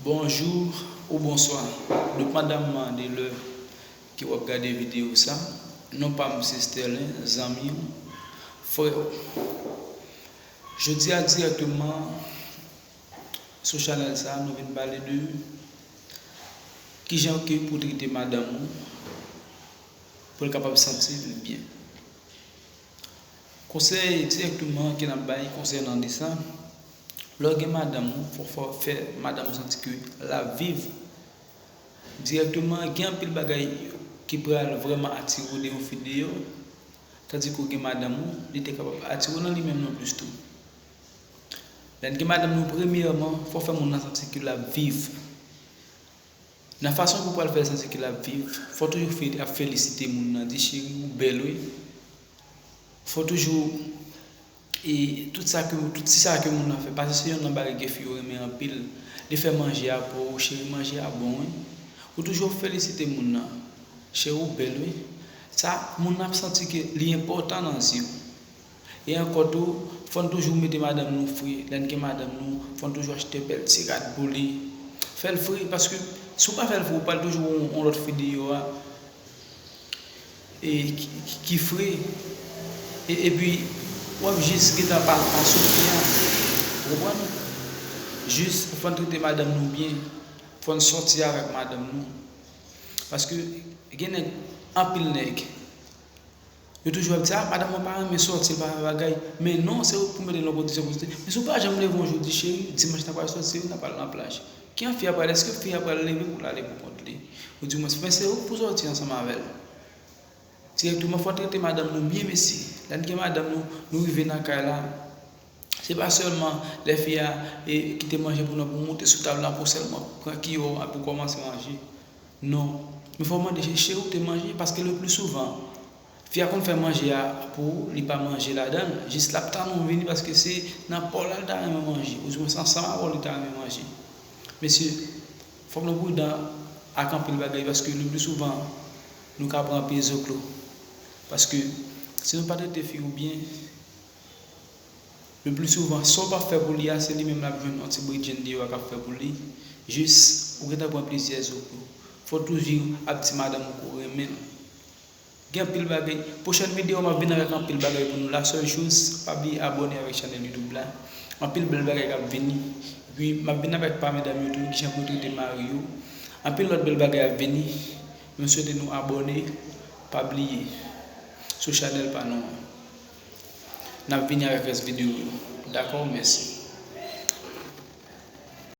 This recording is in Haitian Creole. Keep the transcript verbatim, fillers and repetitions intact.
Bonjou ou bonswa. Depandaman de lè ke w ap gade videyo sa, non pa m se Sterlin, zanmi w, frè w. Jodi a dirèkteman sou chanèl sa, nou vin pale de kijan ke pou trete madanm ou pou l kapab santi l byen. Konsèy dirèkteman ke n ap bay konsènan de sa, lè w gen madanm ou, fò, fò fè madanm ou santi ke l ap viv dirèkteman. Gen anpil bagay ki pral vrèman atire w de yon fi deyò, tandis ke w gen madanm ou, li te kapab atire w nan li menm non plis tou. Lè n gen madanm nou, premyèman, fò fè moun nan santi ke l ap viv. Nan fason pou w pral fè l santi ke l ap viv, fò toujou fe-, ap felisite moun nan, di, "Cheri, ou bèl, wi." Fò toujou, e, tout sa ke, tout ti sa ke moun nan fè, paske se yonn nan bagay ke fi yo renmen anpil. Li fè manje a pou ou, "Cheri, manje a bon, wi." Ou toujou ap felisite moun nan, "Cheri, ou bèl, wi." Sa, moun nan ap santi ke li enpòtan nan zye w. E ankò tou, fò n toujou mete madanm nou fre. Lè n gen madanm nou, fò n toujou achte bèl ti rad pou li. Fè l fre, paske si w pa fè l fre, ou pral toujou wè yon, yon lòt fi deyò a, e ki, ki, ki fre. E, epi, w ap jis gentan pa, pa soufri a. Ou konprann? Jis, fò n trete madanm nou byen. Fò n sòti avèk madanm nou. Paske gen nèg, anpil nèg, yo toujou ap di, "Ah, madanm mwen pa renmen sòti, l pa renmen bagay." Men non, se ou k pou mete l nan kondisyon pou sòti. Men si w pa janm leve yon jou di, "Cheri, dimanch n ap al sòti, wi, n ap al nan plaj." Ki jan fi a pral, èske fi a pral leve pou l ale pou kont li? Ou di mwen, men se ou k pou sòti ansanm avè l. Dirèkteman, fò n trete madanm nou byen, mesye. Lè n gen madanm nou, nou rive nan kay la, se pa sèlman lè fi a, e, kite manje pou nou, pou moute sou tab la, pou sèlman pran kiyo a pou kòmanse manje. Non. Men fò w mande, "Cheri, ou te manje?" Paske le pli souvan, fi a konn fè manje a pou ou, li pa manje ladan l, jis l ap tann ou vini paske se nan pa w la l ta renmen manje, oudimwen se ansanm avè w li ta renmen manje. Mesye, fòk nou pridan ak anpil bagay paske le pli souvan, nou ka pran pye zoklo. Paske si nou pa trete fi yo byen, le pli souvan, sa w pa fè pou li a, se li menm l ap jwenn yon ti bredjenn deyò a k ap fè pou li. Jis, ou gentan pran plizyè zoklo. Fò w toujou ap di madanm ou ke w renmen l. Gen anpil bagay. Pwochèn videyo, m ap vin avèk anpil bagay pou nou. La sèl choz, pa bliye abòne avèk chanèl YouTube la. Anpil bèl bagay k ap vini. Epi, m ap vin avèk pa medam yo tou, kijan pou yo trete mari yo. Anpil lòt bèl bagay ap vini. Mwen swete nou abòne. Pa bliye, sou chanèl pa nou an. N ap vini avèk rès videyo yo. Dakò? Mèsi.